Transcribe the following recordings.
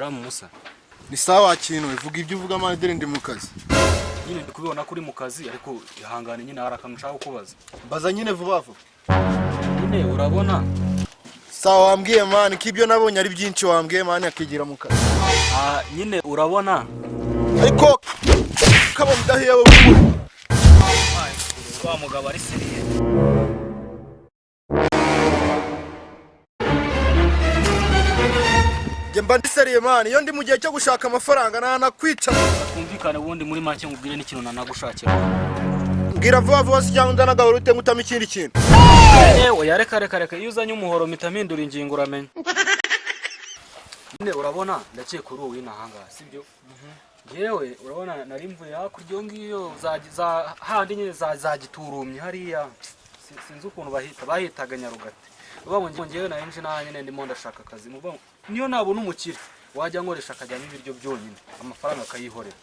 Salamu musa. Ni sawa kintu, ivuga ibyo uvuga man, dore ndi mu kazi. Nyine ndi kubibona ko uri mu kazi, ariko ihangane nyine, hari akantu nshaka kukubaza. Baza nyine vuba vuba. Nyine urabona. Sawa, wambwiye man, ko ibyo nabonye ari byinshi, wambwiye man, akigira mu kazi. Ah, nyine urabona. Ariko kabona udahiye wowe. Wa mugabo ari sérieux. Njye mba ndi sérieux man, iyo ndi mu gihe cyo gushaka amafaranga ntanakwica. Twumvikane ubundi muri make, nkubwire n'ikintu nanagushakira. Mbwira vuba vuba se, cyangwa ndanagahora ute ngutamo ikindi kintu? Yewe, ya, reka reka reka, iyo uzanye umuhoro mpita mpindura ingingo, uramenya. Nyine urabona, ndakeka uri uw'ino ahangaha, sibyo? Yewe, urabona nari mvuye hakurya iyo ngiyo za handi nyine za Giturumye hariya. Sinzi ukuntu bahita, bahitaga Nyarugate. Uvuga ngo ngewe nari nje naha nyine ndimo ndashaka akazi. Muvuga ngo niyo nabona umukire wajya nkoresha akajyamo ibiryo byonyine, amafaranga akayihorera.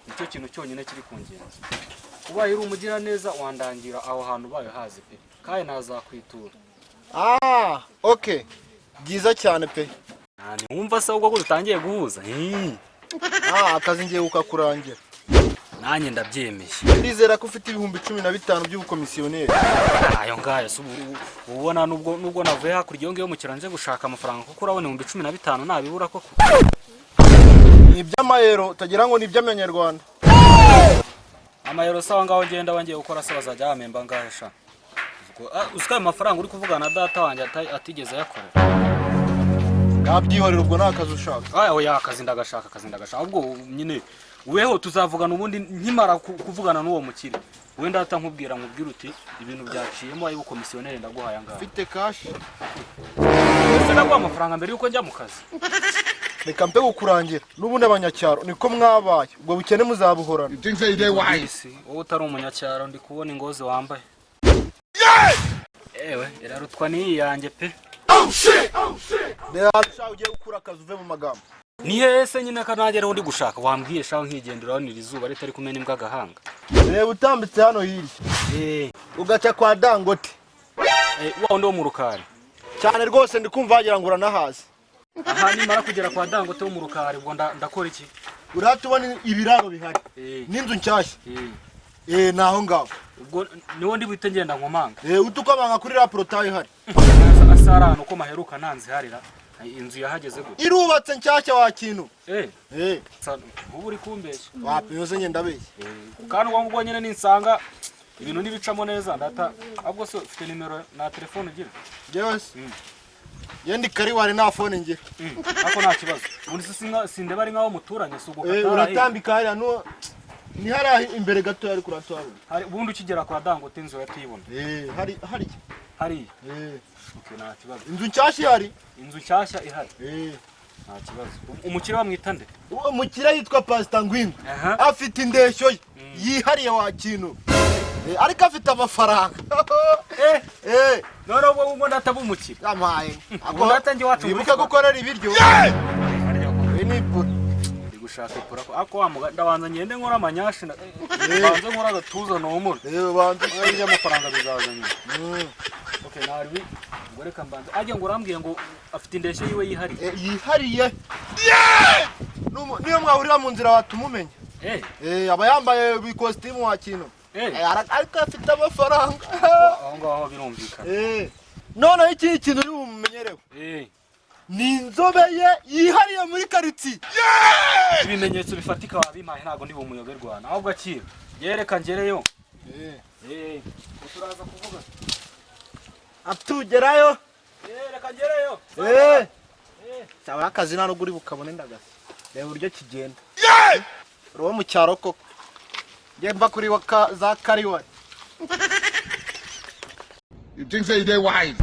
Nicyo kintu cyonyine kiri ku ngenzi. Ubaye uri umugiraneza wandangira aho hantu, ubaye hazi pe, kandi nazakwitura. Ah, okay, byiza cyane pe. Ntiwumva se ahubwo ko dutangiye guhuza? Ah, akazi ngiye kukakurangira. Nanjye ndabyemeye. Ndizera ko ufite 15,000 by'ubukomisiyoneri. Ayo ngayo si ubona nubwo navuye hakurya iyo ngiyo mu kiraro nje gushaka amafaranga, kuko urabona 15,000 nabibura koko? Ni iby'amayero, utagira ngo ni iby'amanyarwanda. Amayero sawa, ngaho ngenda wangiye gukora se bazajya bamemba ngahe sha? Uzi ko ayo mafaranga uri kuvugana na data wanjye atigeze ayakorera? Nabyihorera, ubwo nta kazi ushaka. Aya, oya, akazi ndagashaka, akazi ndagashaka. Ahubwo nyine weho tuzavugana ubundi nkimara kuvugana n'uwo mukire. Wowe ndata nkubwira, nkubwira uti ibintu byaciyemo, ayo komisiyoneri ndaguhaye angahe? Ufite cash? Ese ndaguha amafaranga mbere yuko njya mu kazi? Reka mpe kukurangira, n'ubundi abanyacyaro niko mwabaye, ubwo bukene muzabuhorana. Isi wowe utari umunyacyaro, ndi kubona ingozi wambaye, ewe, irarutwa n'iyi yanjye pe. Reba sha, ugiye gukura akazi uve mu magambo. Ni hehe se nyine ko ndi gushaka? Wambwiye shaho nkigendera, urabona iri zuba ritari kumena imbwa agahanga. Reba, utambitse hano hirya, ugaca kwa Dangote. Wa wundi wo mu rukari? Cyane rwose, ndi kumva wagira ngo uranahazi. Aha, nimara kugera kwa Dangote wo mu rukari, ubwo ndakora iki? Urahita ubona ibiraro bihari n'inzu nshyashya. Eh, ni aho ngaho. Ubwo niwo ndi buhite ngenda nkomanga? Eh, utukomanga kuri la portail ihari. Asa ari ahantu ko maheruka ntanziharira, inzu yahageze gute? Irubatse nshyashya wa kintu. Eh. Ubu uri kumbeshya? Wapi, yose ngenda abeshya. Kandi ubwo ngubwo nyine ninsanga ibintu ntibicamo neza, ndata ahubwo se ufite nimero na telefone ugira? Njyewe se njye ndi kariwari, nta phone ngira. Ariko nta kibazo, ubundi se sindeba ari nkaho muturanye, si ubwo? Eh, uratambika hariya, no ni hariya imbere gato ariko uratuhabona. Hari ubundi ukigera kwa Dangote inzu uratuyibona? Eh, hari hari. Hariya? Eh. Okay, nta kibazo. Inzu nshyashya ihari. Inzu nshyashya ihari? Eh. Nta kibazo. Umukire bamwita nde? Uwo mukire yitwa Pastor Ngwino. Aha. Afite indeshyo ye yihariye wa kintu. Eh, ariko afite amafaranga. Eh. None ubwo ngubwo ndataba umukire? Yampaye. Ubwo ndatangiye iwacu muri Wibuke gukorera ibiryo. Iyi ni ipura. Ndi gushaka ipura ko ako wa muga, ndabanza ngende nkora amanyashi, mbanze nkora agatuza nomura. Eh, banza. Ibyo amafaranga bizaza nyuma. Okay, narbi ngo reka mbanze ajya ngo urambwiye ngo afite indeshyo yiwe yihariye? Eh, yihariye. Niyo mwahurira mu nzira watuma umenya. Eh, aba yambaye ikositimu wa kintu. Eh, ariko afite amafaranga. Aho ngaho birumvikana. Eh. Noneho ikindi kintu uri bumumenyereho. Ni inzobe ye yihariye muri karitsiye. Ibimenyetso bifatika wabimpaye, ntabwo ndi bumuyoberwa, ahubwo akira yereka ngereyo. Turaza kuvuga. Atugerayo. Reka ngereyo. Eh. Sawa, akazi nta nubwo uri bukabone, ndagasa. Reba uburyo kigenda. Uri uwo mu cyaro koko. Njye mva kuri za kariwari. You think say they wise?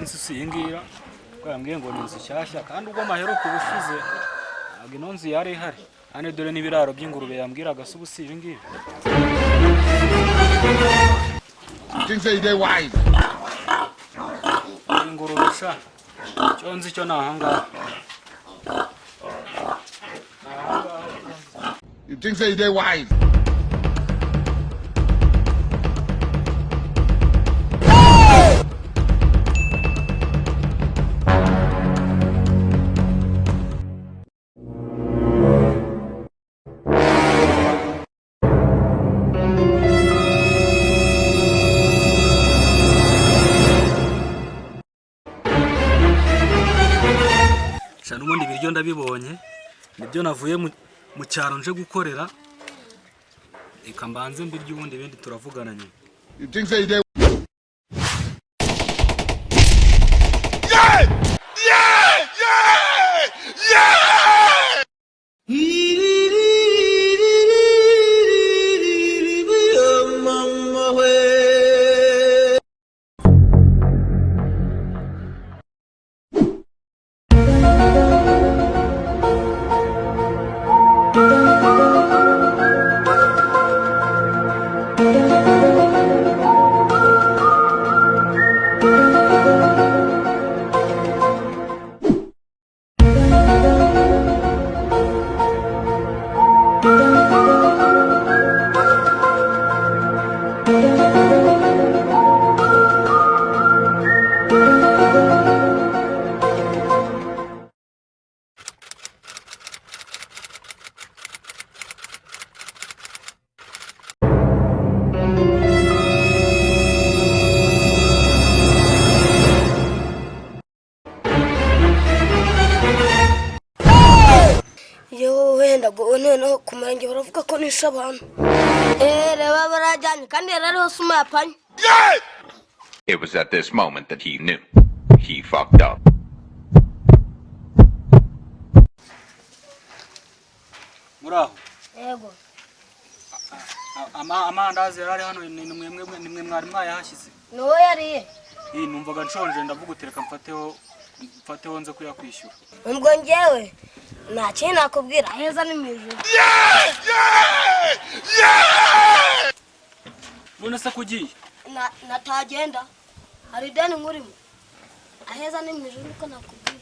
Sinzi si iyi ngiyi ko yambwiye ngo ni inzu nshyashya, kandi ubwo maheruka ubushize ntabwo ino nzu yari ihari. Hano dore n'ibiraro by'ingurube yambwiraga, se ubu si ibi ngibi? You think say they wise? Ingurube sha, icyo nzi cyo ni ahangaha. You think say they wise? Sha, n'ubundi ibiryo ndabibonye, nibyo navuye mu cyaro nje gukorera. Reka mbanze mbiryo, ubundi ibindi turavugana nyuma. You think say they Yeah! Yeah! Yeah! Yeah! Yewe, wenda ngo noneho ku murenge baravuga ko nishe abantu. Eee, reba barajyanye, kandi yari ariho suma yapanye. It was at this moment that he knew. He fucked up. Muri aho? Yego. Amandazi yari ari hano, ni mwemwe, ni mwe mwari mwayahashyize? Ni wowe yariye. Iyi numvaga nshonje, ndavuga uti reka mfateho nze kuyakwishyura. Ubwo njyewe nta kintu nakubwira, aheza ni mu ijuru. None se kugiye? Natagenda hari ideni nkurimo. Aheza ni mu ijuru, niko nakubwira.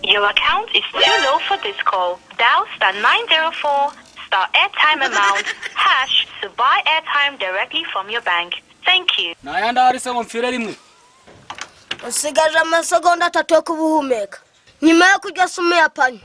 Your account is too low for this call. Dial *904 star airtime amount hash to buy airtime directly from your bank. Thank you. Nta yandi ahari se ngo mfire rimwe? Usigaje amasegonda 3 yo kubuhumeka nyuma yo kurya sumu ya panyo.